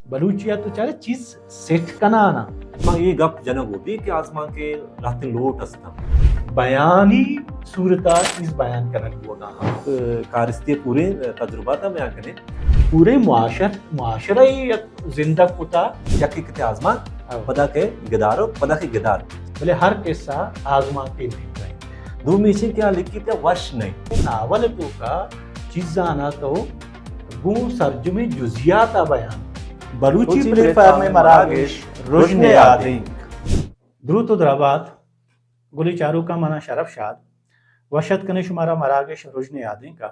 بلوچی ءَ تو چارے چیز سیٹ کنان ءَ۔ ما اے گپ جنگ بوتیں کہ آزمانک ءَ لہتیں لوٹ است اَنت۔ بیانی صورت ءَ چیز بیان کنگ بوگ ءَ اَنت۔ کارستی ءِ پوریں تجربات ءَ بیان کنیں۔ پوریں معاشر-، معاشرہ ءَ یک زندگ کتا۔ یکے کتے آزمانک، ہاں۔ پدا کہ گدار ءُ پدا کہ گدار۔ بلے ہر قصہ آزمانکے نہ اِنت۔ دومی چیز کہ آ لکھیت ءُ وش نہ اِنت۔ ناول ءِ توکا چیزاں ءَ تو گوں سرجمیں جزیات ءَ بیان۔ بلوچی بلوچی پلیٹ فارم ءِ مراگش رژن ءِ آدینک۔ دروت ءُ درابات، گلیں چاروکاں، من آں شرف شاد۔ وش اتک کنیں شمارا مراگش رژن ءِ آدینک ءَ۔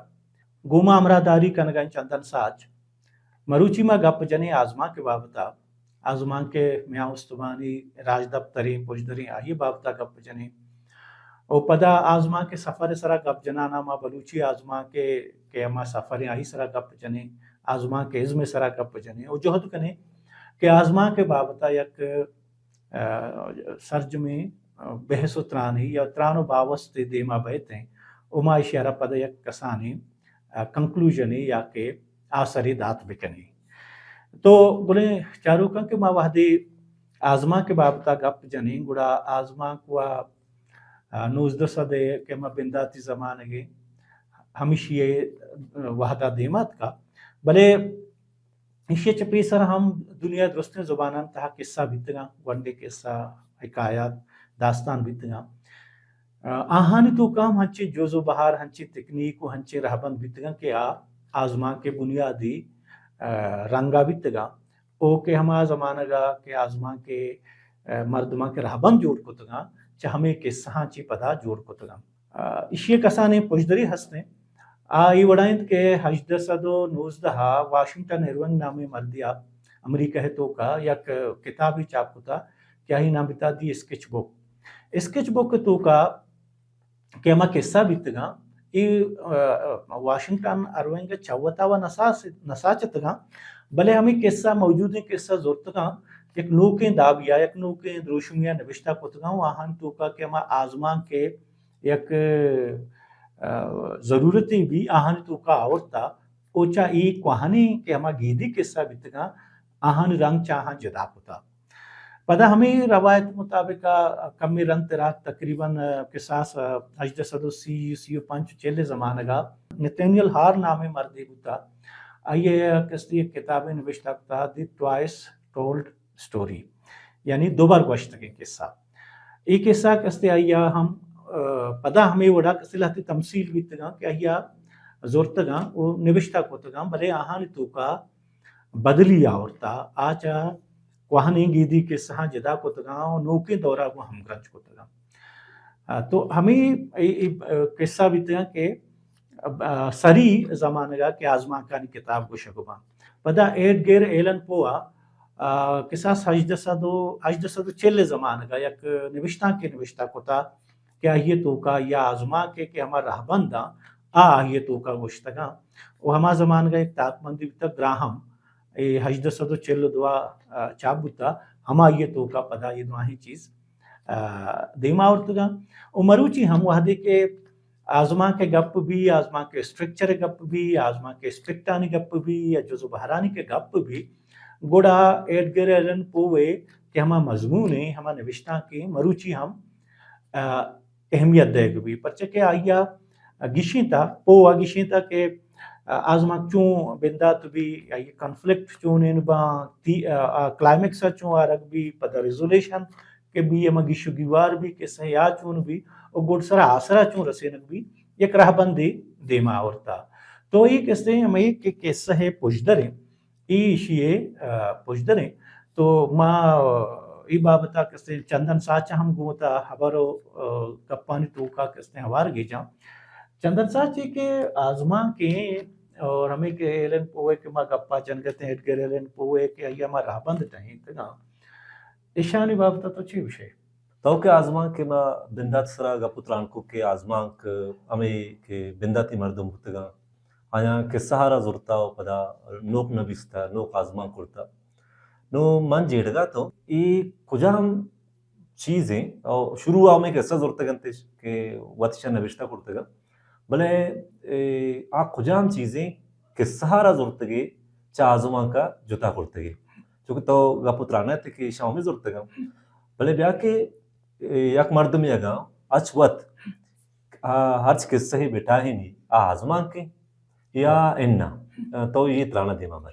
گوں ما ہمراہداری کنگ ءَ اِنت چندن ساچ۔ مروچی ما گپ جنیں آزمانک ءِ بابت ءَ، آزمانک ءِ میان استمانی راجدپتریں پژدریں آئی ءِ بابت ءَ گپ جنیں۔ ءُ پدا آزمانک ءِ سفر ءِ سرا گپ جنان ءَ ما بلوچی آزمانک ءِ کہ ہما سفر ایں آئی ءِ سرا گپ جنیں، آزمانک ءِ ازم ءِ سرا گپ جنیں ءُ جہد کنیں کہ آزمانک ءِ بابت ءَ یک، آ، سرجمیں، آ، بحث ءُ ترانے یا تران ءُ باوستے دیما بئیت ایں ءُ ما ایشی ءَ را پدا یک کسانیں، آ، کنکلوژنے یا کہ آسرے دات بکنیں۔ تو گلیں چاروکاں کہ ما وہدے آزمانک ءِ بابت ءَ گپ جنیں، گڑا آزمانک ءَ آ، نوزدہ سد ءِ کہ ما بنداتی زمانگ ءَ ہمیشی ءِ وہد ءَ دیم ءَ اتکا۔ بلے ایشی ءَ چہ پیسر ہم دنیا ءِ درستیں زبانانی تہا قصہ بیتگاں، گونڈیں قصہ، حکایات، داستان بیتگاں۔ آ، آہانی توکا ہم ہنچیں جز ءُ بہر، ہنچیں تکنیک ءُ ہنچیں رہبند بیتگاں کہ آ آزمانک ءِ بنیادی، آ، رنگ ءَ بیتگاں۔ او کہ ہما زمانگ ءَ کہ آزمانک ءِ، آ، مردماں کہ رہبند جوڑ کتگاں، چہ ہمے قصہاں چہ پدا جوڑ کتگاں۔ آ، ایشی ءِ کسانیں پژدرے ہستیں۔ آ اے وڑا اِنت کہ ہژدہ سد ءُ نوزدہ ءَ واشنگٹن ارونگ نامیں مردے ءَ، امریکہ ءِ توکا یک کتابے چاپ کتا کہ آئی نام بیتا دی اسکیچ بک۔ اسکیچ بک ءِ توکا کہ ہما قصہ بیتگاں، اے، آ، واشنگٹن ارونگ ءَ چہ وتا ءَ نساس-، نساچتگاں، بلے ہمے قصہ، موجودیں قصہ زرتگاں، یک نوکیں دابے ءَ، یک نوکیں دروشمے ءَ نبشتہ کتگاں ءُ آہانی توکا کہ ہما آزمانک ءِ یک، آ، ضرورتے بی، آہانی توکا آورتا ءُ چہ اے کوہنیں کہ ہما گیدی قصہ بیتگاں، آہانی رنگ چہ آہاں جتا کتا۔ پدا ہمے روایت مطابق ءَ کمے رند ترا تقریباً، آ، کساس، آ، ہژدہ سد ءُ سی، سی ءُ پنچ، چل ءِ زمانگ ءَ نتھینیل ہار نامیں مردے بوتا۔ آئی ءَ کستی یک کتابے نبشتہ کتا، دی ٹوائس ٹولڈ اسٹوری، یعنی دوبر گوشتگیں قصہ۔ اے قصہ کستی آئی ءَ ہم، آ، پدا ہمے وڑا کستی لہتے تمثیل بیتگاں کہ آئی ءَ زرتگاں ءُ نبشتہ کتگاں، بلے آہانی توکا بدلی آورتا، آ چہ کوہنیں گیدی قصہاں جدا کتگاں ءُ نوکیں دورا گوں ہمگرنچ کتگاں۔ آ، تو ہمے اے، اے، آ، قصہ بیتگاں کہ، آ، سری زمانگا کہ آزمانکانی کتاب گوشگ باں۔ پدا ایڈگر ایلن پو ءَ، آ، کساس ہژدہ سد ءُ، ہژدہ سد ءُ چل ءِ زمانگا یک نبشتانکے نبشتہ کتا کہ آئی ءِ توکا یا آزمانک ءِ کہ ہما رہبنداں آ آئی ءِ توکا گوشتگاں۔ ءُ ہما زمانگا یک تاکبندی بیتگ گراہم، اے ہژدہ سد ءُ چل ءُ دو ءَ، آ، چاپ بوتا، ہمائی ءِ توکا پدا اے دراہیں چیز، آ، دیما آورتگاں۔ ءُ مروچی ہم وہدے کہ آزمانک ءِ گپ بی، آزمانک ءِ اسٹرکچر ءِ گپ بی، آزمانک ءِ اسپیکٹانی گپ بی یا جز ءُ بہرانی کہ گپ بی، گڑا ایڈگر ایلن پو ءِ کہ ہما مضمون ایں، ہما نبشتانک ایں، مروچی ہم، آ، اہمیت دئیگ بی، پرچہ کہ آئی ءَ گیشینتا، پو ءَ گیشینتا کہ آزمانک چون بندات بی، آئی ءِ کنفلکٹ چونین باں، تی-، آ، آ، کلائمیکس ءَ چون آرگ بی، پدا ریزولیشن کہ بی، ہما گیش ءُ گیوار بی، قصہ ءَ چون بی، ءُ گڈسرا آسرا چون رسینگ بی، یک رہبندے دیما آورتا۔ تو اے قصہ ہمے کہ قصہ ءِ پژدر ایں، اے ایشی ءِ، آ، پژدر ایں۔ تو ما، آ، اے بابت ءَ کسے چندن ساچ ہم گوں وتا ہبر ءُ، آ، گپانی توکا کسے ہوار گیجاں۔ چندن ساچ اے کہ آزمانک ایں اور ہمے کہ ایلن پو ءِ کہ ما گپا جنگت ایں، ایڈگر ایلن پو ءِ کہ آئی ءَ ما راہبند ٹہینتگاں۔ ایشانی بابت ءَ تو چی گوشے؟ تو کہ آزمانک کہ ما بندات سرا گپ ءُ تران کو کہ آزمانک ہمے کہ بنداتی مردم بوتگاں، آیاں قصہ ءَ را زرتا ءُ پدا نوک نبیستا، نوک آزمانک کرتا۔ نو من جیڑگا تو اے کجام چیزیں، او شروع ءَ ہمے قصہ زرتگ انت کہ وت ایشاں نبشتہ کرتگ، بلے، اے، آ کجام چیزیں قصہ ءَ را زرتگے چہ آزمانک ءَ جتا کرتگے؟ چونکہ تو گپ و ترانہ ات کہ شامی زرتگاں، بلے بیا کہ یک مردمے اگاں اچ وت آ، ہرچ قصہ بٹاہینی، آ آزمانکے یا اناں؟ تو یہ ترانہ دیما بر۔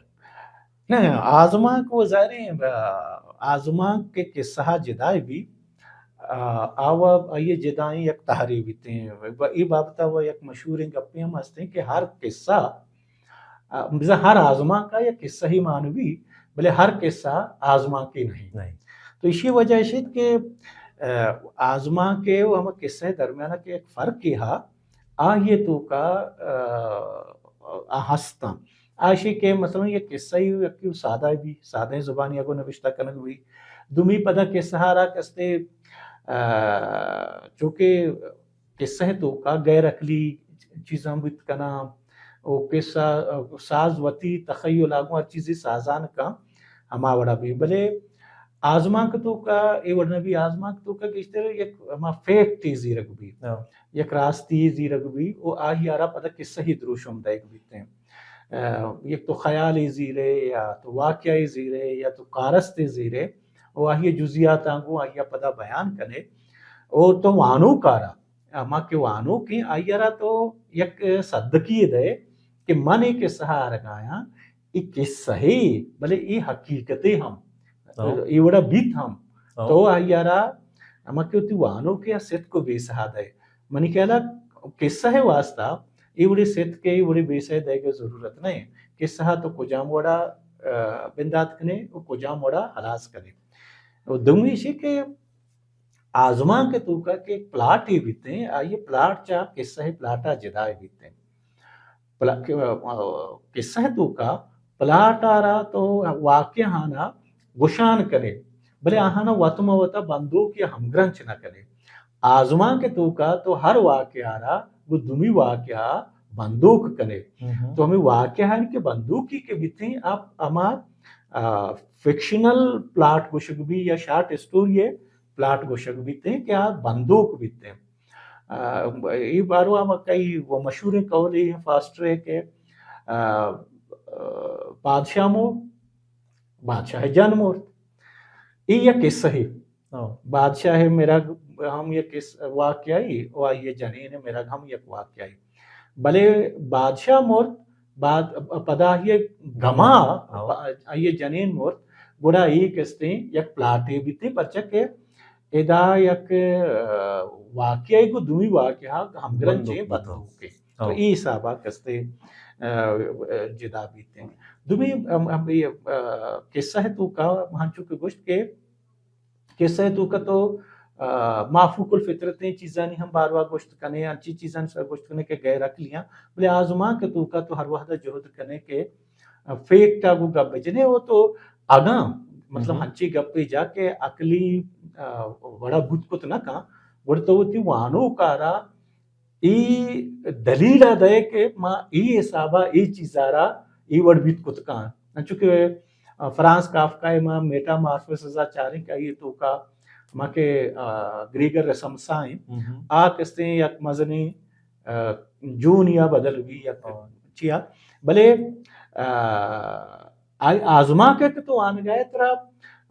نہ، آزمانک وہ ظاہر ہے، آ، آزمانک کے قصہ جدا بی، آ، آ وہ یہ جدائیں یک تحریک بیتے ہیں۔ ای بابتا وہ یک مشہوریں گپے ہم ہستے ہیں کہ ہر قصہ آ، بزاں ہر آزمانک ءَ یک قصہ ہی مانوی، بلے ہر قصہ آزمانکی نہیں۔ نہیں۔ تو اسی وجہ اشیت کہ، آ، آزمانک ءُ ہم قصہ درمیان کہ یک فرق ہا، آ یہ تو کا، آ، آ ہستاں۔ آشی کہ مثلاً یک قصہ ہی یکی سادہ بی، سادہ زبانی اگو نوشتہ کنگ بی۔ دومی پدا قصہ را کستے، آ، چونکہ قصہ ءِ توکا غیر عقلی چیزاں بیت کناں، او قصہ ساز وتی تخیل آگوں ہر چیزی سازان کن، ہما وڑا بی۔ بلے آزمانک توکا، اے وڑ نہ بی، آزمانک توکا گیشتر یک ہما فیکٹ ءِ زیرگ بی، ہاں۔ یک راستی ءِ زیرگ بی، او آہی آرا پدا قصہ ہی دروشم دئیگ بیتیں۔ آ، یک تو خیال ءِ زیرے یا تو واقعہ ءِ زیرے یا تو کارست ءِ زیرے، او آہی جزئیات آنگوں آہی پدا بیان کنے، او تو وانوکارا ہما کہ وانوکیں آئی ءَ را تو یک صدقی دئے کہ من اے قصہ ءَ آرگایاں، اے قصہ ہے، بلے اے حقیقتے ہم۔ ہاں۔ اے وڑا بیت ہم۔ ہاں۔ تو آئی ءَ را ہما کہ وتی وانوکیں صدق و بیسہ ءَ دئے۔ منی خیال ءَ قصہ ءِ واسطہ اے وڑے صدق، اے وڑے بیسہ دئیگ ءِ ضرورت نہ۔ قصہ ءَ تو کجام وڑا، آ، بندات کنے و کجام وڑا ہلاس کنے۔ و دومی ایشی کہ آزمانک ءِ توکا کہ پلاٹے بیتیں، آئی پلاٹ چا قصہ ءِ پلاٹا جدا بیتیں۔ پلا-، کہ-، آ، قصہ ءِ توکا پلاٹ آرا تو واقعہ آنا گشان کنے، بلے آہانا وت ما وتا بندوک یا ہمگرنچ نہ کنے۔ آزمانک ءِ توکا تو ہر واقعہ را گو دومی واقعہ بندوک کنے۔ ہم۔ تو ہمیں واقعہ کہ بندوکی کہ بیتیں، آپ ہما، آ، فکشنل پلاٹ گوشگ بی یا شارٹ اسٹوری ءِ پلاٹ گوشگ بیتیں کہ آ بندوک بیتیں۔ آ، اے باروا ما کئی وہ مشہوریں قولے ہیں فاسٹر ءِ کہ، آ، آ، بادشاہ مو بادشاہ ءِ جن مرت۔ اے یک قصہ ہے۔ ہاں۔ بادشاہ ءِ مرگ ہم یک قص-، واقعہ ہے، و آئی ءِ جنین ءِ مرگ ہم یک واقعہ ہے۔ بلے بادشاہ مرت، بعد پدا آئی ءِ گما، ہاں۔ آئی ءِ جنین مرت، گڑا اے کستیں یک پلاٹے بیتیں، پرچہ کہ ادا یک، آ، واقعہ کو دومی واقعہ ہمگرنچیں بندوک، بندوک۔ بندوک ہے۔ تو ہاں۔ اے حسابا کستے، آ، جدا بیتیں۔ دومی، ام، ام، اے، آ، قصہ ءِ توکا ہنچو کہ گوشت کہ قصہ ءِ توکا تو، آ، مافوق الفطرتیں چیزانی ہم باروا گوشت کنے، انچی چیزانی سر گوشت کنے کہ غیر عقلی ہیں، بلے آزمانک ءِ توکا تو ہر وہدا جہد کنے کہ فیکٹ ءَ گوں گپ بجنے ہو تو اگاں مطلب ہم۔ ہنچی گپے جا کہ عقلی، آ، وڑا بوت کت نہ کن، گڑا تو وتی وانوکارا اے دلیل ءَ دئے کہ ما اے حسابا اے چیزا را اے وڑ بیت کت کن۔ انچو کہ، آ، فرانز کافکا ءِ ما میٹامارفسز ءَ چاریں کہ آئی توکا ما کہ، آ، گریگر رسمسا ہیں، ہم۔ آ کستیں یک مزنیں، آ، جونیا بدل بی یک ہاں۔ چیا۔ بلے، آ، آئی آزمانک ءَ کہ تو وانگا ئے ترا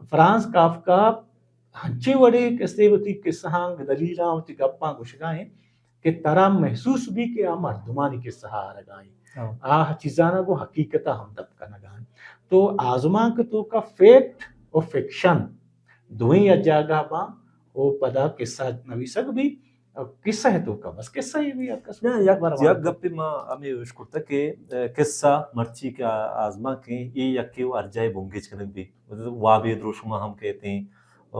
فرانز کافکا ہنچیں وڑے کسے وتی قصہاں، دلیلاں، وتی گپاں گوشگا ایں کہ ترا محسوس بی کہ آ مردمانی قصہ آرگا ایں۔ ہاں۔ آ چیزانا گوں حقیقتا ہمدپ کنگا ایں۔ تو آزمانک ءِ توکا فیکٹ و فکشن دوئیں یک جاگہ باں و پدا قصہ نویسگ بی۔ قصہ ءِ توکا بس قصہ ہی بی، ہر کس نہ، یک، بر یک بر۔ گپے ما ہمے اش کرتگ کہ، آ، قصہ مرچی کہ آ-، آزمانک ایں، اے یکے و ہر جاہے بنگیج کنگ بی۔ مطلب وابے دروشما ہم کئیت ایں، آ،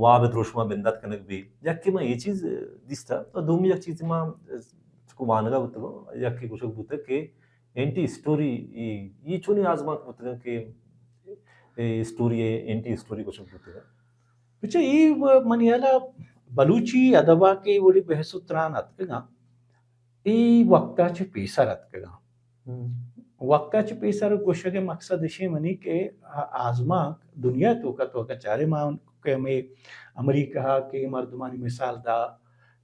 واب دروشما بندات کنگ بی۔ یکے ما اے چیز دیستہ، و دومی یک چیز ما چکو وانگا بوتگ، یکے گوشگ بوتگ کہ اینٹی اسٹوری، اے، اے چونی آزمانک بوتگ کہ اے اسٹوری ءَ اینٹی اسٹوری گوشگ بوتگ۔ بچہ، اے و-، منی ہیالا بلوچی ادبا کہ وڑی بحث و تران اتکگاں، اے وقتا چہ پیسر اتکگاں۔ ہم۔ وقتا چہ پیسر گوشگ ءِ مقصد اشی منی کہ آ-، آزمانک دنیا توکا تو اگاں چارے ما کہ ہمے امریکہ ءَ کہ مردمانی مثال دا،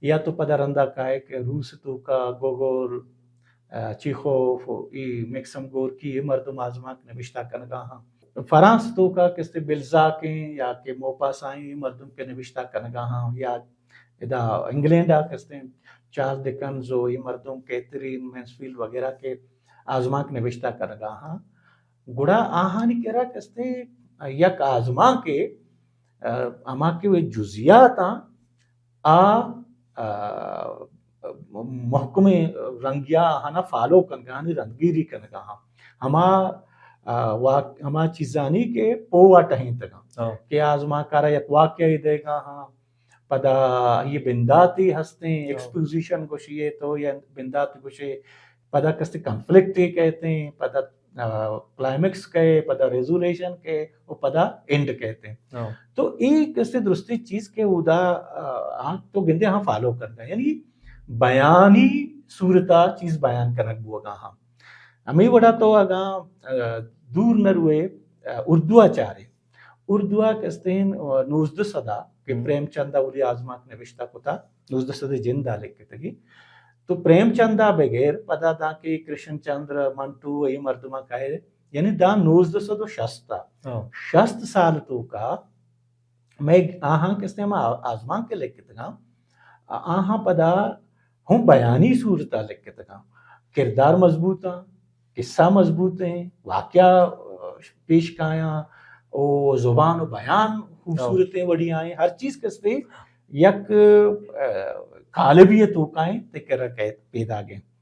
یا تو پدا رندا کائے کہ روس توکا گوگول، آ، چیخوف، ای میکسم گورکی، اے مردم آزمانک نبشتہ کنگا ہاں۔ فرانس توکا کستے بلزاکیں یا کہ موپاسائیں مردم کہ نوشتہ کنگا ہاں، یا ادا انگلینڈا کستے چارلس ڈکنز و یہ مردم، کیتھرین مینسفیلڈ وغیرہ کہ آزمانک نوشتہ کنگا ہاں، گڑا آہانی کرا کستے یک آزمانکے، آ، ہما کہ وہ جزیات آں، آ، آ، محکمیں رنگیا آہانا فالو کنگا، آہانی رندگیری کنگا ہاں۔ ہما، آ، وا-، ہما چیزانی کہ پوہ ٹہینتگاں ہاں۔ کہ آزمانکارا یک واقعہ دیگا ہاں، پدا یہ بنداتی ہستیں، ہاں۔ ایکسپوزیشن گوشی ہے تو یا بندات گوشے، پدا کستے کنفلکٹ کہتے ہیں، پدا آ، کلائمیکس کئے، پدا ریزولیشن کئے، و پدا اینڈ کہتے ہیں۔ ہاں۔ تو ایک کستے درستی چیز کہ اودا، آ، آنک تو گندے ہاں فالو کرگا، یعنی بیانی صورتا چیز بیان کنگ بوگا ہاں۔ ہمیں وڑا تو اگاں، آ، دور نہ روئے، آ، اردو چارے۔ اردو کستیں، آ، نوزدہ صدا کہ ہم۔ پریم چند اولی آزمانک نوشتہ کتا، نوزدہ صدی جندا لکھتگی۔ تو پریم چندا بغیر پدا داں کہ کرشن چندر، منٹو، اے مردماں کائے، یعنی داں نوزدہ سد و شست ء، ہاں۔ شست سال توکا مئے آہاں کستے ہما آزمانک لکھتگاں، آہاں پدا ہوں بیانی صورتا لکھتگاں، کردار مضبوط آں، قصہ مضبوط ہیں، واقعہ، آ، پیش کایاں، او زبان و بیان خوبصورت ہیں، وڑی آئیں، ہر چیز کستے یک، آ، قالبی توکا ہیں، تے کرا کہت پیدا گئے۔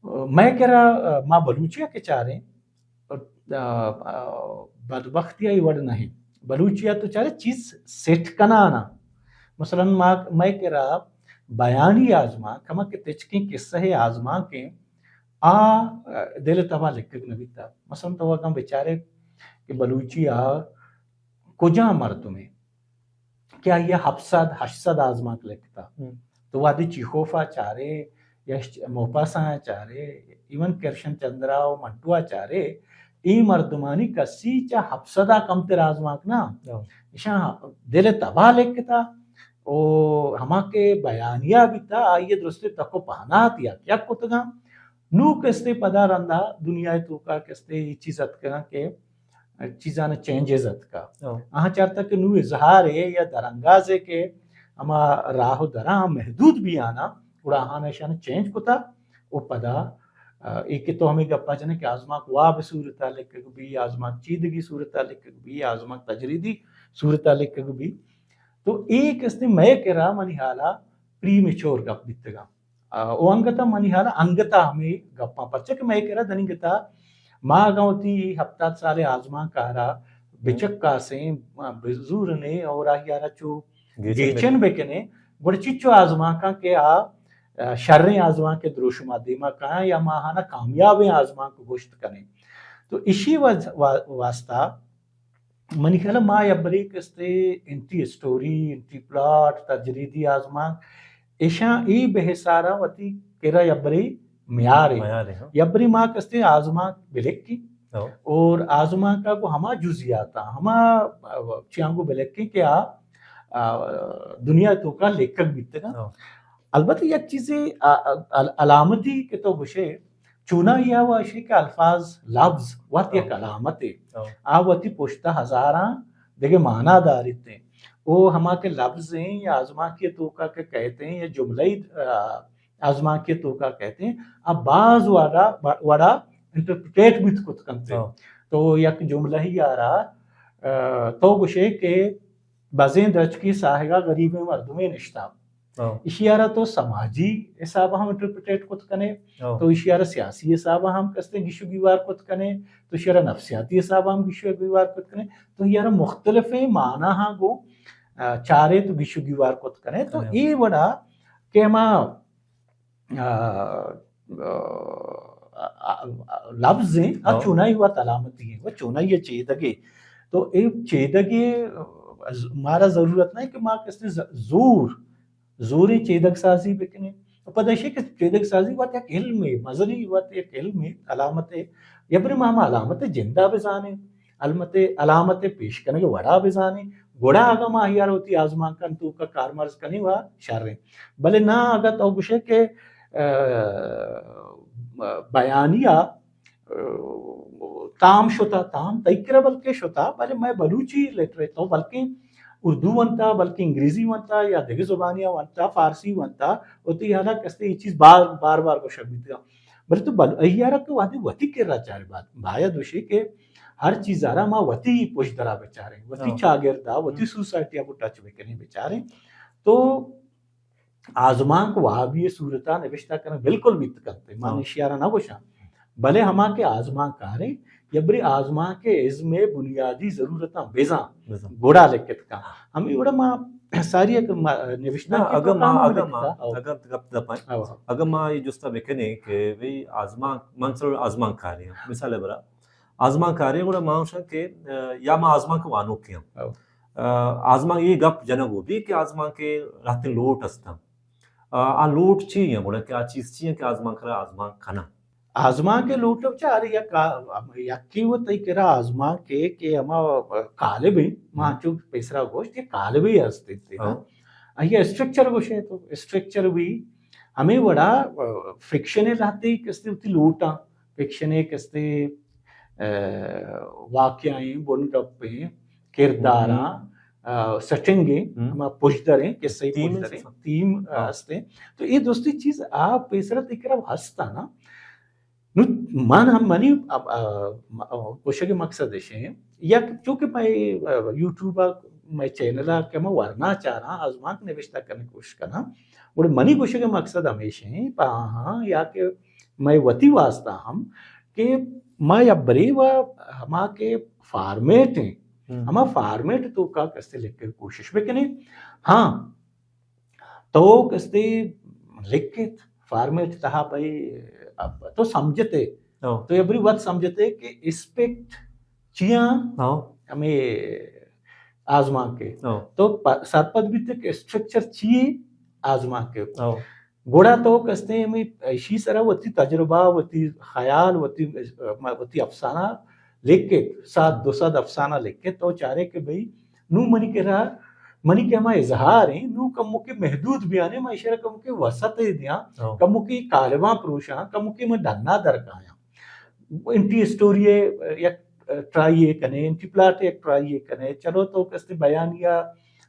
مئے کرا، آ، ما بلوچیا کہ چاریں، آ، آ، بدبختی ای وڑ نہیں۔ بلوچیا تو چارے چیز سیٹ کنانا۔ مثلاً ما، مئے کرا بیانی آزمانک، ہما کہ تچکیں قصہ آزمانکیں، آ، آ، دل تبا لکھگ نہ بیتا۔ مثلاً تو اگاں بچارے کہ بلوچیا کجا مردمے کہ آئی ء ہپت سد، ہشت سد آزمانک لکھتا۔ ہم۔ تو وہدے چیخوف ء چارے یا ش-، موپاساں ء چارے، ایون کرشن چندرا و منٹو ء چارے، اے مردمانی کسی چہ ہپت سد ء کمتر آزمانک نہ۔ ہاں۔ ایشاں دل ء تباہ لکھتا و ہما کہ بیانیہ بیتا، آئی ء درستے تک و پہنات یک یک کتگاں۔ نوں کستے پدا رندا دنیا ء توکا کستے اے چیز اتکگاں کہ چیزاں چینجز اتکا۔ ہاں۔ آہاں چارتا کہ نوں اظہار ہے یا درانگاز ہے کہ ہما راہ و دراں محدود بھی آنا، گڑا آہاں ایشاں چینج کتا و پدا، آ، اے کہ تو ہمیں گپا جنے کہ آزمانک واب صورتا لکھگ بھی، آزمانک چیدگی صورتا لکھگ بھی، آزمانک تجریدی صورتا لکھگ بھی۔ تو اے کستے مئے کرا منی حالا پری میچور گپ بیتگا۔ آ، او انگتا منی حالا انگتا ہمیں گپاں، پرچہ کہ مئے کرا دننگتا ما اگاں وتی ہپتاد سالے آزمانک آرا بچکاسیں، آ، بزورنے اور آہی آرا چو گیچن گیچن بکنے، گڑا چچو آزمانکاں کہ آ، آ، شریں آزمانک دروشما دیما کایاں یا ما آہانا کامیابیں آزمانک گوشت کنیں۔ تو اشی وز-، وا-، واسطہ منی خیال ء ما یبرے کستے انٹی اسٹوری، انٹی پلاٹ، تجریدی آزمانک، ایشاں اے بہ سارا وتی کرا یبرے میارے۔ میارے، ہاں۔ یبرے ما کستے آزمانک بلکی ہاں۔ اور آزمانک ء گو ہما جزیات ء، ہما چیاں گو بلکیں کہ آ، آ، دنیا توکا لکھگ بیتگاں۔ ہاں۔ البتہ یک چیزے، آ، آ، علامتی کہ تو گوشے، چونائی ء واشی کہ الفاظ، لفظ وت یک ہاں۔ علامت ہے۔ ہاں۔ آ وتی پشت ء ہزاراں دگہ مانا داریت ہیں۔ او ہما کہ لفظ ہیں یا آزمانکی توکا کہ کہتے ہیں یا جملہ، آ، آزمانکی توکا کہتے ہیں، آ باز وڑا، وڑا انٹرپریٹ بیت کت کنتے۔ ہاں۔ تو یک جملہ ہی آرا، آ، تو گوشے کہ بزیں درچکی ساہگا غریبیں مردمے نشتا۔ ہاں۔ ایشی آرا تو سماجی حساب ہم انٹرپریٹ کت کنے، ہاں۔ تو ایشی آرا سیاسی حساب ہم کستے گیش و گیوار کت کنے، تو ایشی آرا نفسیاتی حساب ہم گیش و گیوار کت کنے، تو ایشی آرا مختلفیں معنی ہاں گو، آ، چارے تو گیش و گیوار کت کنے۔ تو ہاں۔ اے وڑا کہ ہما، آ، آ، آ، لفظ ہیں، آ ہاں۔ چونائی وت علامتی ہیں، وہ چونائی چیدگے۔ تو اے چیدگے، آ، مارا ضرورت نہیں کہ ما کستے ز-، زور زوریں چیدگ سازی بکنیں۔ و پدا ایشی کہ چیدگ سازی وت یک علمے، مزنی وت یک علمے، علامتے۔ یبرے ما ہما علامت جندا بزانیں، علامت، علامت پیش کنگ وڑا بزانیں، گڑا اگاں ما آہیار وتی آزمانکاں توکا کارمرز کنیں و شریں۔ بلے نا، اگاں تو گوشے کہ، آ، بیانیہ تام شتا، تام تئی کرا بلکہ شتا، بلے مئے بلوچی لٹریچر تو بلکہ اردو ونتا، بلکہ انگریزی ونتا یا دگہ زبانیا ونتا، فارسی ونتا، وتی حالا کستے یہ چیز بار بار بار گوشگ بیتگا۔ بلے تو بل ایارا تو وہدے وتی کرا چارے، بات باید وشی کہ ہر چیز را ما وتی پشت درا بچاریں، وتی ہاں۔ چاگردا، وتی ہم۔ سوسائٹی کو ٹچ بکنیں بچاریں۔ تو آزمانک وابی صورتا نوشتہ کنگ بالکل بیت کنت، من ہاں۔ اشیارا نہ گوشاں۔ بلے ہما کہ آزمانکاریں، یا بری آزمانک ازم بنیادی ضرورتاں بزاں، بزاں۔ گڑا لکھت کن۔ ہمیں وڑا ما ساری یک ما-، نوشتہ نہ، کی اگر تو ما، کام اگر ما، لکھتا۔ او۔ اگر گپ دپائیں، او۔ اگر ما یہ جستا بکنیں کہ بھئی آزمانک، من سر آزمانکاری ہوں، مثال برا، آزمانکاری گڑا ما گوشاں کہ، اه، یا ما آزمانک وانوکی ہوں۔ او۔ اه، آزمانک یہ گپ جنگ ہو بھی کہ آزمانک لہتیں لوٹ استاں۔ آ، آ لوٹ چی ہیں گڑا کہ آ چیز چی ہیں کہ آزمانک را آزمانک کناں؟ آزمانک لوٹ چا، ارے یک آ-، یکی و تئی کرا آزمانک کہ، کہ ہما قالب ہیں، ما ہم۔ چو پیسرا گوشت کہ قالب ہی ہست انت نا۔ ہاں۔ آئی اسٹرکچر گوشے تو اسٹرکچر بھی ہمیں وڑا، آ، فکشن لہتے کستے ہوتی لوٹاں، فکشن کستے، آ، واقعہ ہیں، بن گپ ہیں، کرداراں، ہم۔ آ، سٹنگ ہیں، ہم۔ ہما پشدر ہیں، قصہ تھیم پشدر ہیں، ہیں۔ تھیم، آ، ہاں۔ ہستے۔ تو یہ دوستی چیز آپ پیسرا تئی کرا ہستا نا۔ نو من ہم منی، آ، آ، آ، گوشگ مقصد اش ہیں، یک چونکہ میں، آ، یوٹیوب آ، میں چینل آ کہ میں ورنا چاراں، آزمانک نوشتہ کرنے کوشش کناں۔ گڑا منی گوشگ مقصد ہمیش ہیں، پہ آہاں یا کہ میں وتی واسطہ ہم کہ ما یا بری و ہما کہ فارمیٹ ہیں، ہم۔ ہما فارمیٹ تو کا کستے لکھ کے کوشش بکنے۔ ہاں، تو کستے لکھت فارمیٹ تہا بھئی، اب تو سمجھتے۔ او۔ تو یا بری وت سمجھتے کہ اسپیکٹ چیاں او۔ ہمیں آزمانک۔ او۔ تو پ-، سرپد بیتے کہ اسٹرکچر چیے آزمانک۔ او۔ گڑا تو کستے ہمیں ایشی سرا وتی تجربہ، وتی خیال، وتی، وتی افسانہ لکھت، سد، دو سد افسانہ لکھت، تو چارے کہ بھئی، نو منی کرا، منی کہ ہما اظہار ہیں، نو کمو کہ محدود بیانے، ما اشارہ کمو کہ وسط دیاں، ہاں۔ کمو کہ قالباں پروشاں، کمو کہ من ڈنا در کایاں۔ انٹی اسٹوری یک ٹرائی کنے، انٹی پلاٹ یک ٹرائی کنے، چلو تو کستے بیانیہ،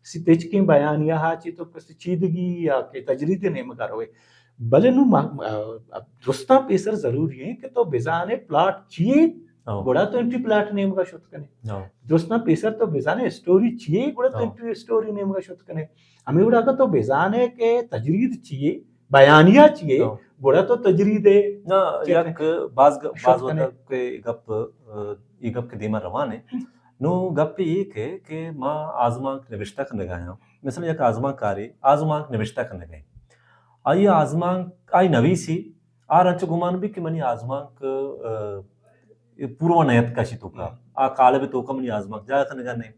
سی تچکیں بیانیہ ہا چی تو کستے چیدگی یا کہ تجرید نیمگا روے۔ بلے نو ما-، م-، اب درستاں پیسر ضروری ہیں کہ تو بزانے پلاٹ چیے، ہاں۔ گڑا تو انٹی پلاٹ نیمگا شت کنے۔ ہاں۔ درستاں پیسر تو بزانے اسٹوری چیے، گڑا تو ہاں۔ انٹی اسٹوری نیمگا شت کنے۔ ہمیں گڑا اگر تو بزانے کہ تجرید چیے، بیانیہ چیے، ہاں۔ گڑا تو تجرید ہے۔ نہ، چیک یک باز گ-، شت باز کنے۔ وقت کہ گپ، اه، یہ گپ کے دیما روان ہے۔ نو گپ یہ کہ، کہ ما آزمانک نوشتہ کنگا ہیں۔ مثلاً یک آزمانکارے آزمانک نوشتہ کنگا ہیں۔ آئی آزمانک، آئی نویسی، آ رنچ گمان بھی کہ منی آزمانک، اه، پورو نیت کشی توکا۔ ہم۔ آ قالب توکا منی آزمانک جاگہ کنگا نہیں۔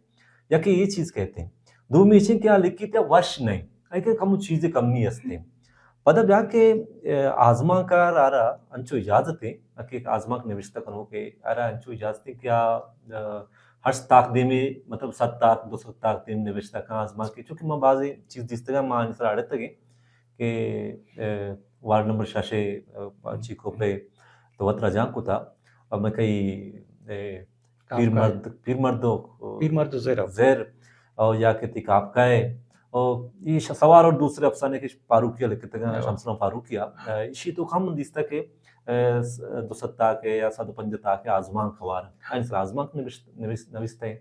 یا کہ یہ چیز کہتے ہیں۔ دومی چیز کہ آ لکھیت وش نہیں۔ آئی کہ کم چیز کمی ہستے۔ پدا بیا کہ، اه، آزمانکار آرا انچو اجازت ہے کہ آزمانک نوشتہ کنو کہ آرا انچو اجازت ہے کہ آ، اه، ہر تاک دیمے، مطلب، سد تاک، دو سد تاک دیم نوشتہ کن آزمانک، چونکہ ما بازیں چیز دیستگا، ما انسر اڑتگیں کہ، اه، وارڈ نمبر شش ء، اه، چیکو پہ تو وت رجانک کتا۔ اور میں کئی، اه، کاف پیر کا مرد، پیر مرد و، پیر مرد و زیر۔ زیر، اور یا کہ تی کاف کا ہے۔ اور یہ ش-، سوار اور دوسرے افسانے کہ فاروقی لکھتگا، ہاں۔ شمس الحق فاروقی، اه، اشی تو ہم دیستا کہ، اه، س-، دو سد تاک ہے یا سد پنجاہ تاک ہے آزمانک ہوار۔ انسر آزمانک نوشت-، نویس-، نویستا ہے۔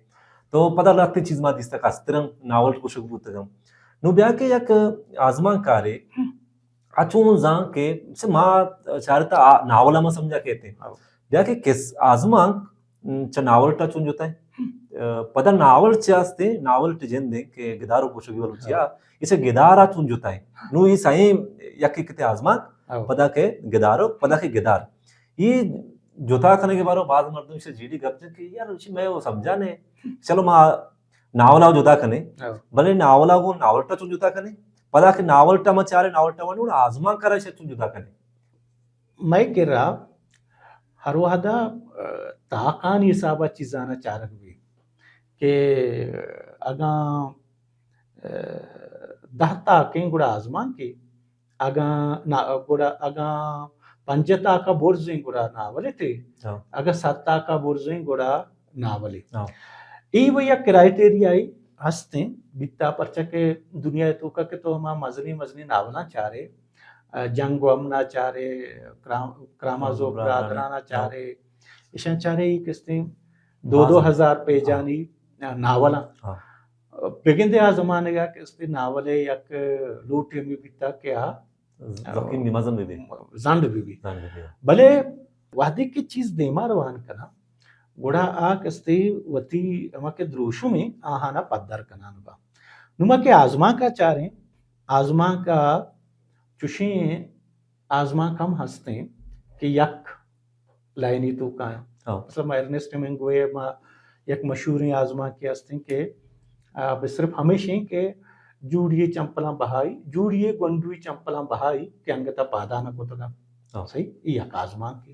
تو پدا لہتیں چیز ما دیستا کہ استرم ناول گوشگ بوتگم۔ نو بیا کہ یک آزمانکارے، آ چون زان کہ چہ ما چارتا آ ناول ما سمجھا کہتے ہیں۔ ہاں۔ بیا کہ کس آزمانک، م، چہ ناول ٹا چون جوتا ہے۔ ہم۔ اه، پدا ناول چہ ہستے، ناول ٹا جند ہیں کہ گدارو گوشگی والو چیا، ہاں۔ اسے گدارا چون جوتا ہے۔ نو یہ سائیں یک کتے آزمانک، ہاں۔ پدا کہ گدارو، پدا کہ گدار۔ یہ جتا کنگے بارو باز مردم سے جیڑی گپ جن کہ یار، اسی میں وہ سمجھا نہیں۔ چلو ما ناولا جدا کنے، ہاں۔ بلے ناولا گو ناول ٹا چون جدا کنے، پدا کہ ناول ٹا ما چارے، ناول ٹا وانی، گڑا آزمانک را چون جدا کنے۔ مئے کرا ہر وہدا، اه، تاکانی حسابا چیزانا چارگ بی کہ اگاں، اه، دہ تاکیں گڑا آزمانکے، اگاں نا-، گڑا اگاں پنجاہ تاکا برزیں گڑا ناولے تے، ہاں۔ اگر صد تاکا برزیں گڑا ناولے۔ ہاں۔ اے و یک کرائٹیریائی ہستیں بیتا، پرچہ کہ دنیا توکا کہ تو ہما مزنی مزنی ناولاں چارے، آ، جنگ و امنا چارے، کرام-، کرامازوف برادرانا، برادرانا چارے، ہاں۔ اشاں چارے، ای کستیں دو دو ہزار پیجانی، ہاں۔ ناولاں۔ ہاں۔ بگندے آ زمانگا کہ استے ناولے یک لوٹے می بیتا کہ آ زکین بی مزن بی بی۔ زنڈ بی بی۔ زنڈ بی بی۔ بلے وہدے کہ چیز دیما روان کنا، گڑا آ کستے وتی ہما کہ دروشمیں آہانا پدر کنان با۔ نو ما کہ آزمانکا چاریں، آزمانکا چوشیں آزمانک ہم ہستیں کہ یک لائنی توکا۔ ہاں۔ مثلاً ما ارنسٹ ہیمنگوے، ما یک مشہوریں آزمانکے ہستیں کہ، آ، صرف ہمیشیں کہ جوڑی چمپلاں بہائی، جوڑی گونڈوی چمپلاں بہائی کہ انگتا پادانا کتگا۔ ہاں۔ صحیح؟ ای یک آزمانکے۔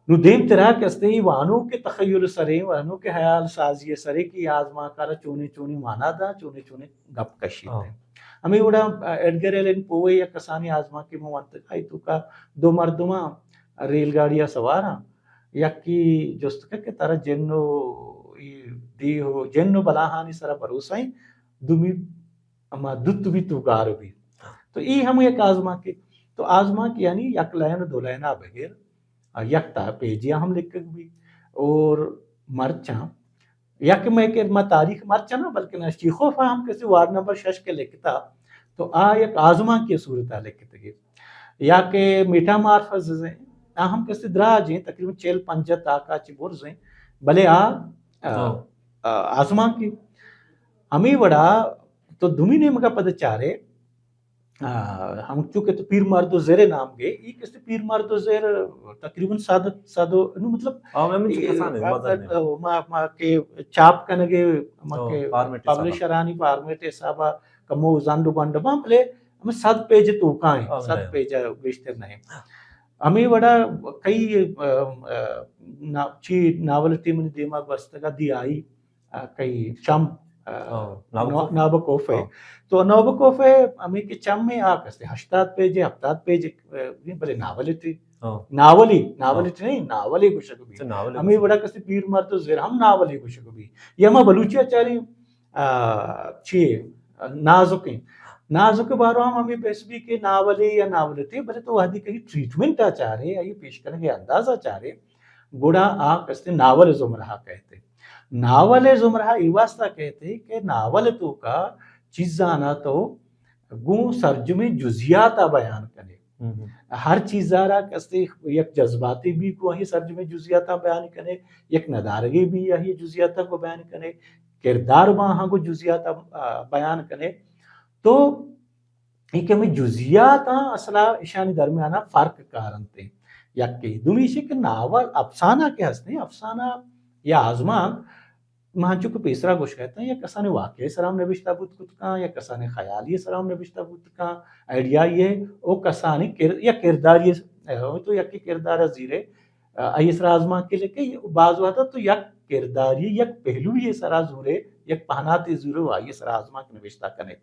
نو دیم ترا کہ استے ای وانوکے تخیل سرے، وانوکے حیال سازی سرے کہ آزمانکارا چونیں چونیں مانا دا، چونیں چونیں گپ کشیت۔ ہاں۔ ہمے وڑا، آ، ایڈگر ایلن پوئے یک کسانی آزمانکے من ونتگ، آئی توکا دو مردماں ریل گاڑی ء سواراں، یکی جست کت کہ ترا جن و ای دیہ و جن و بلاہانی سرا بھروسہ ایں، دومی اما دوت بی تو گار بی۔ تو ای ہم یک آزمانکے۔ تو آزمانک یعنی یک لائن و دو لائن آ بغیر، آ، یک تا پیجی ہم لکھگ بی۔ اور مرچاں یک مئے کہ ما تاریخ مرچاں نہ، بلکن چیخوف ہم کسی وارڈ نمبر شش کے لکھتا، تو آ یک آزمانکی صورت آ لکھتگی۔ یا کہ میٹامارفز ہیں، آ ہم کسی دراج ہیں، تقریباً چل پنجاہ تاکا چی برز ہیں، بلے آ، آ، ہاں۔ آ، آزمانکی۔ ہمیں وڑا تو دومی نیمگا پد چارے، آ، ہم چونکہ تو پیر مرد و زر نام گے، ای کستے پیر مرد و زر تقریباً صد، صد و، نو مطلب، آ، ہمیں چو اے، کسان ہے، آ، مزن ہے۔ آ، ما، ما کہ چاپ کنگے، ما ہاں، کہ فارمیٹ حسابا۔ پبلشرانی فارمیٹ حسابا کمو زنڈ و گونڈ باں، بلے ہمیں صد پیج توکا ہیں، ہاں، صد نہیں۔ پیج بیشتر نہیں۔ ہمیں وڑا کئی، آ، آ، نا-، چی ناول ٹی منی دیما گوستگا دی آئی، آ، کئی چم، آ، ہاں، نابوکوف۔ نو-، نابوکوف ہے۔ ہاں۔ تو نابوکوف ہے، ہمیں کہ چم میں آ کستے ہشتاد پیج ہے، ہفتاد پیج ہے، آ، بلے ناول ٹی۔ ہاں۔ ناولی، ناول ہاں۔ ٹی نہیں، ناولی گوشگ بی۔ اچھا، ناولی ہمیں گوشگ۔ وڑا کستے پیر مرد و زر ہم ناولی گوشگ بی۔ یا ما بلوچی چاری، آ، چی، آ، نازکیں۔ نازک بارو ہم ہمیں بحث بی کہ ناولے یا ناولتے، بلے تو وہدی کہیں ٹریٹمنٹ آ چارے، یا یہ پیش کرنے کے انداز آ چارے، گڑا آ کستے ناول زمرہ کہتے۔ ناول زمرہ ای واسطہ کہتے کہ ناول توکا چیزانا تو گوں سرجمیں جزیات آ بیان کنے۔ ہم ہم۔ ہر چیزا را کستے یک جذباتی بی گوں آئی سرجمیں جزیات آ بیان کنے، یک ندارگی بی آئی جزیات آ گوں بیان کنے، کردار با ہاں گوں جزیات آ، آ، بیان کنے۔ تو اے کہ ہمے جزیات آں اصلا اشانی درمیانا فرق کارنت۔ یکے۔ دومی ایشی کہ ناول افسانہ کہ ہستیں، افسانہ یا آزمانک، ما انچو کہ پیسرا گوشگ ء اتاں، یا کسانیں واقعے سرا ہم نبشتہ بوت کت کن، یا کسانیں خیالی سرا ہم نبشتہ بوت کن، آئیڈیا یہ او کسانیں کر-، یا کرداری، تو یکے کردار زیرے، آئی سرا آزمانکے لکھے، باز وہدا تو یک کرداری، یک پہلوی سرا زورے، یک پہناتے زورے و آئی سرا آزمانک نبشتہ کنے۔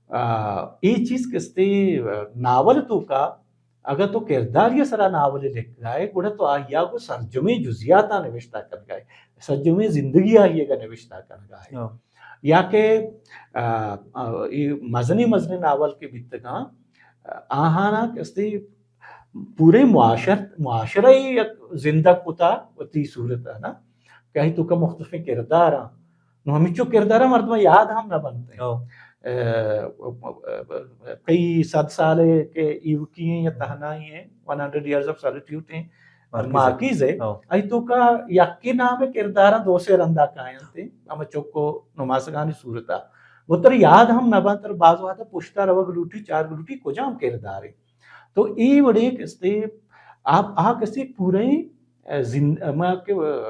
آ، اے چیز کستے، آ، ناول توکا اگاں تو کرداری سرا ناولے لکھگائے، گڑا تو آئیا گوں سرجمیں جزیاتاں نبشتہ کنگائے، سرجمیں زندگی آئیگا نبشتہ کنگائے۔ ہاں۔ یا کہ، آ، آ، اے مزنیں مزنیں ناول کہ بیتگاں، آ، آہانا کستے پورے معاشر-، معاشرہ ء یک زندگ کتا وتی صورت ء نا، کہ آئی توکا مختلفیں کردار آں۔ نو ہمینچو کردار آں مردم یاد ہم نہ بنت۔ ہو۔ اے، کئی صد سال ہے کہ ایوکی ہیں یا تہنائی ہیں، one hundred years of solitude ہیں، مارکیز ہے۔ مارکیز ہے۔ ہو۔ آئی توکا یکے نام کردار آں دو سے رندا کائنت ہیں، ہم چوکو نماسگانی صورت ء۔ وہ تر یاد ہم نہ بنت، تر باز وہدا پشتا روگ لوٹی، چارگ لوٹی، کجام کردار ہے۔ تو اے وڑیں کستے آپ آ کستے پوریں، اے، زند-، ما کہ، اے،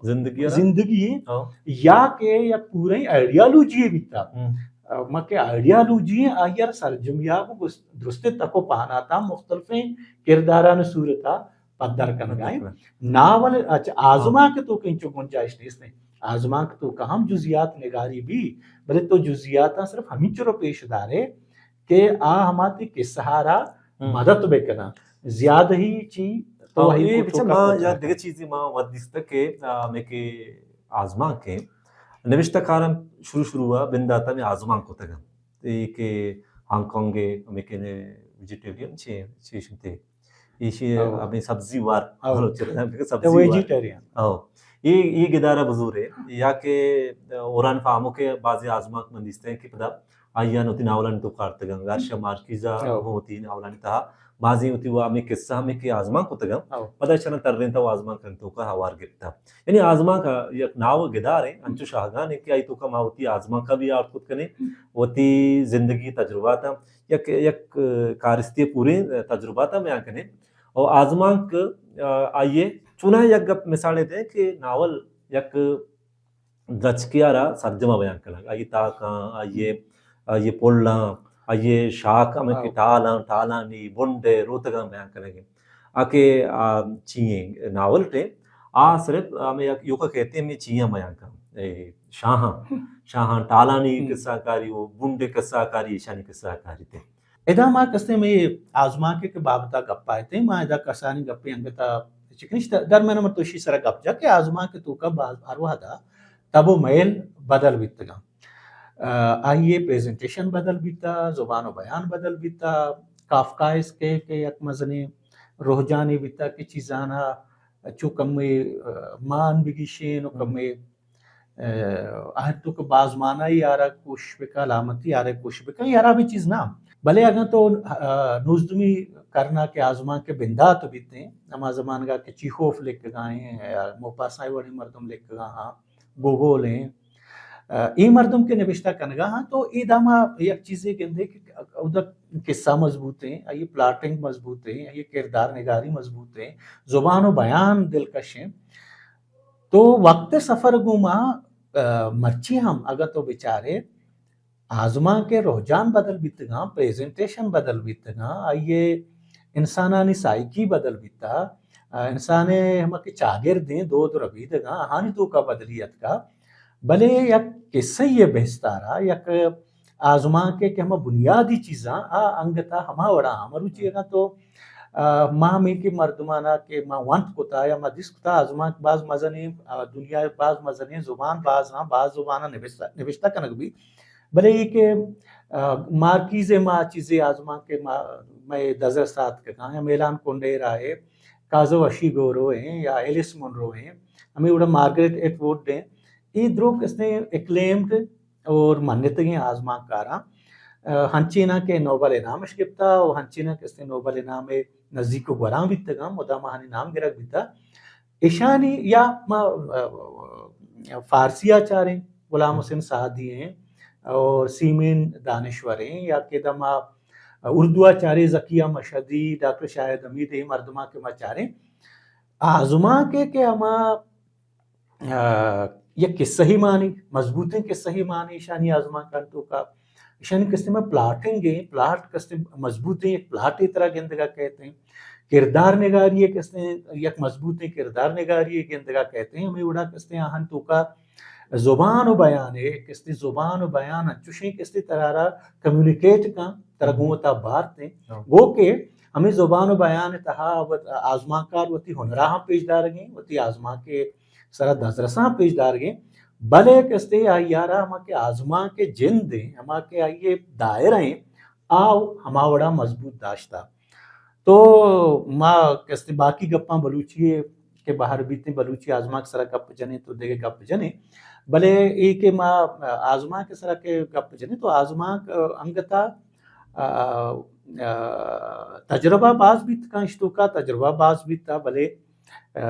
زندگی ء؟ زندگی ء ہاں۔ یا کہ یک پوریں آئیڈیالوجی بیتا۔ ہم۔ اے، ما کہ آئیڈیالوجی آئی ء سرجمی ء گوں درستیں تک و پہناتاں مختلفیں کرداران صورتا پدر کنگائیں۔ بالکل۔ ناول، اچھا، آزمانک توکا انچو گنجائش نیست۔ آزمانک توکا ہم جزیات نگاری بی، بلے تو جزیاتاں صرف ہمینچو رو پیش دارے کہ آ ہما تئی قصہ ء را ہم۔ مدد بکناں۔ زیادہ ہی چی تو ہاں، وہی اے کو بچا چوکا ما کتگ یا اتگ۔ دگہ چیزے ما وت دیستگ کہ، آ، ہمے کہ آزمانک ایں، نبشتہ کاراں شروع شروع ءَ بندات ءَ ہمے آزمانک کتگ اَنت۔ اے کہ ہانگ کانگ ءِ ہمے کہ ویجیٹیرین چے، چے شنتے۔ ایشی ہاں۔ ہمے سبزی وار، ہاں۔ بلوچی ءَ ہمے سبزی وار۔ ویجیٹیرین۔ ہاں۔ اے، اے گدار ءَ بزور ایں، یا کہ اورہان فامو کہ بازیں آزمانک من دیستگ کہ پدا آئی ءَ وتی ناولانی توکا آرتگ اَنت، گارشا مارکیز ءَ ہو۔ ہم وتی ناولانی تہا بازیں وتی وا ہمے قصہ ہمے کہ آزمانک کتگ اَنت، ہو۔ پدا ایشاناں ترینتہ ءُ آزمانکانی توکا ہوار گپتہ۔ یعنی آزمانک یک ناو گدارے، انچو شاہگانے کہ آئی توکا ما وتی آزمانکا بھی آرت کت کنیں، وتی زندگی تجرباتاں، یک، یک کارستی پوریں تجرباتاں بیان کنیں۔ اور آزمانک، آ، آئیے چوناہا یک گپ مثالے دیں کہ ناول یک درچکے ءَ را سرجم ءَ بیان کنگ، آئی ءِ تاکاں، آئی ءِ، آئی ءِ پلاں، آئی ءِ شاک، ہمے کہ ہاں۔ ٹالاں، ٹالانی بنڈ ءِ روتگاں بیان کنگ ایں۔ آ کہ آ چی ایں ناول ٹے، آ صرف ہمے یک ایوکا کہتے ہیں، ہمے چیاں بیان کن، اے شاہاں، شاہاں ٹالانی ہم۔ قصہ کاری ءُ بنڈ ءِ قصہ کاری، ایشانی قصہ کاری تے۔ ادا ما کستیں ہمے آزمانک ءِ بابت ءَ گپ ءَ اتیں، ما ادا کسانیں گپے انگت ءَ چکنشت، در من مرد تو ایشی سرا گپ جا کہ آزمانک ءِ توکا باز ہر وہد ءَ تب ءُ مئیل بدل بیتگ اَنت۔ آ، آئی ءِ پریزنٹیشن بدل بیتہ، زبان ءُ بیان بدل بیتہ، کافکائسک کہ، کہ یک مزنیں رجحانے بیتہ کہ چیزاں ءَ چو کمے، آ، مان بگیشین ءُ ہم۔ کمے آ، ہر تو کہ باز معنی آرا کوشش بکا، علامتی آرا کوشش بکا، یہ ہرابیں چیز نہ۔ بلے اگاں تو، آ، نوزدہمی کرنا کہ آزمانک ءِ بندات بیتیں، ہما زمانگا کہ چیخوف لکھگا ایں، یا موپاسائی وڑیں مردم لکھگا ہاں، گوگول ایں، آ، اے مردم کہ نبشتہ کنگا ہاں، تو اے داما یک چیزے گندے کہ اودا قصہ مضبوط ایں، اے پلاٹنگ مضبوط ایں، اے کردار نگاری مضبوط ایں، زبان ءُ بیان دلکش ایں۔ تو وقت سفر گوں ما، آ، مرچی ہم اگاں تو بچارے، آزمانک ءِ رجحان بدل بیتگاں، پریزنٹیشن بدل بیتگاں، آئی ءِ انسانانی سائیکی بدل بیتا، آ، انسان ءِ ہما کہ چاگردیں دود ربیدگاں، آہانی توکا بدلی اتکا، بلے یک قصہ ءِ بستارا، یک آزمانک ءِ کہ ہما بنیادی چیزاں آ انگتا ہما وڑا ہم۔ مروچی اگاں تو، آ، ما ہمے کہ مردمانا کہ ما ونت کتا یا ما دیست کتا، آزمانک باز مزنیں، آ، دنیا باز مزنیں، زبان باز ہاں، باز زباناں نبشتہ، نبشتہ کنگ بی۔ بلے اے کہ، آ، مارکیز ءِ ما چیزے آزمانک کہ ما، مئے دزرس آتکگاں، یا میلان کنڈیرا ءِ کازو اشیگورو ایں یا ایلس منرو ایں، ہمے وڑا مارگریٹ ایٹوڈ ایں، اے درو کستیں ایکلیمڈ اور منتگیں آزمانکاراں، آ، ہنچیناں کہ نوبل انعامش گپتا و ہنچیناں کستیں نوبل انعام ءِ نزیک و گوراں بیتگاں، مدام آہانی نام گرگ بیتا۔ ایشانی یا ما، آ، فارسی ءَ چاریں، غلام حسین سعدی ایں اور سیمین دانشور ایں، یا کہ دما اردو ءَ چاریں، ذکیہ مشہدی، ڈاکٹر شاہد حمید، اے مردماں کہ ما چاریں، آزمانک کہ، کہ ہما آ، یک قصہ ہی مانی، مضبوطیں قصہ ہی مانی ایشانی آزمانکانی توکا۔ ایشانی قصے میں پلاٹنگ ایں، پلاٹ قصے مضبوطیں، یک پلاٹے ترا گندگا کہتے ہیں۔ کردار نگاری ءِ قصے، یک مضبوطیں کردار نگاری ءِ گندگا کہتے ہیں۔ ہمے وڑا قصے آہن توکا زبان و بیان ءِ قصے، زبان و بیان انچوشیں قصے ترا را کمیونیکیٹ کن، ترا گوں وتا بارت ایں۔ ہاں۔ گو کہ ہمے زبان و بیان ءِ تہا وت-، آزمانکار وتی ہنراں پیش دارگیں، وتی آزمانک ءِ سرا دزرساں پیش دارگیں، بلے کستے آئی ءَ را ہما کہ آزمانک ءِ جند ایں، ہما کہ آئی ءِ دائرہ ایں، آ ہما وڑا مضبوط داشتہ۔ تو ما کستے باقی گپاں بلوچی ءِ کہ بہر بیتیں، بلوچی آزمانک سرا گپ جنیں تو دگہ گپ جنیں، بلے اے کہ ما آزمانک سرا کہ گپ جنیں تو آزمانک انگتا، آ، آ، تجربہ باز بیت، کاں اشتوکا تجربہ باز بیتا، بلے آ،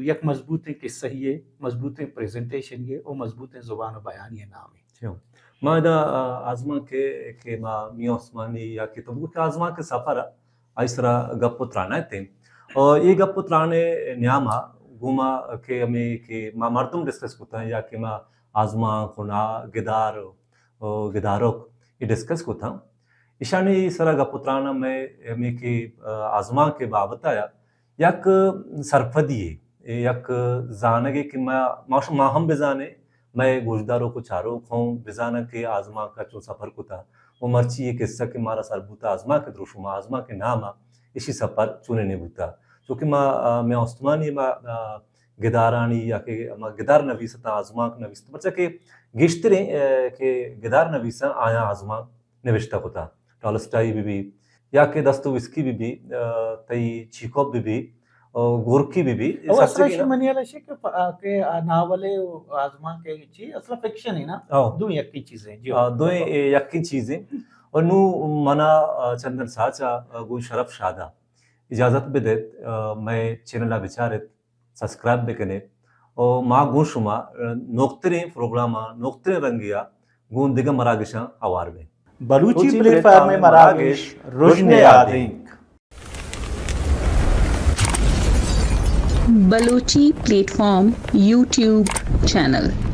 یک مضبوطیں قصہ یے، مضبوطیں پریزنٹیشن یے و مضبوطیں زبان و بیانی نامے۔ چیو۔ ما ادا، آ، آزمانک کہ، کہ ما میاں عثمانی یا کہ تو بگو کہ آزمانک سفر آئی سرا گپ و تران اتیں۔ اور اے گپ و تران نیاما گوما کہ ہمیں کہ ما مردم ڈسکس کتا یا کہ ما آزمانک و نا گدار و گداروک اے ڈسکس کتا۔ ایشانی سرا گپ و تران میں ہمیں کہ، آ، آزمانک بابت آیا یک سرپدی ہے، یک زانگے کہ ما، ما شما ہم بزانے، مئے گوشداروک و چاروک ہم بزانن کہ آزمانک چون سفر کتا و مرچی یہ قصہ کہ مارا سر بوتا آزمانک دروشم، آزمانک نام آ، ایشی سفر چونیں بوتا۔ چونکہ ما، آ، میاں استمانی ما، آ، گدارانی یا کہ ما گدار نویس اتاں، آزمانک نویس اتاں، پرچا کہ گیشتریں، آ، کہ گدار نویساں آیاں آزمانک نوشتہ کتا۔ ٹالسٹائی بہ بی یا کہ داستویسکی بہ بی، آ، تئی چیکوف بہ بی، آ، گورکی بہ بی، او اصل سرجگی نا۔ منی حیال اشی کہ پ-، آ، کہ آ ناول ءُ آزمانک کہ چی اصل فکشن ہے نا؟ او۔ دو یکی چیزیں، جی۔ آ، دوئیں یکیں چیزیں۔ اور نوں منا، آ، چندن ساچ آ، آ، گوں شرف شادا اجازت بدیت، آ، مئے چینل ءَ بچاریت، سبسکرائب بکنے۔ او ما گوں شما، آ، نوکتریں پروگراماں، نوکتریں رنگے ءَ گوں دگہ مراگشاں ہوار بیں۔ بلوچی بلوچی پلیٹ فارم ءِ مراگش، رژن ءِ آدینک۔ Balochi plate form YouTube channel.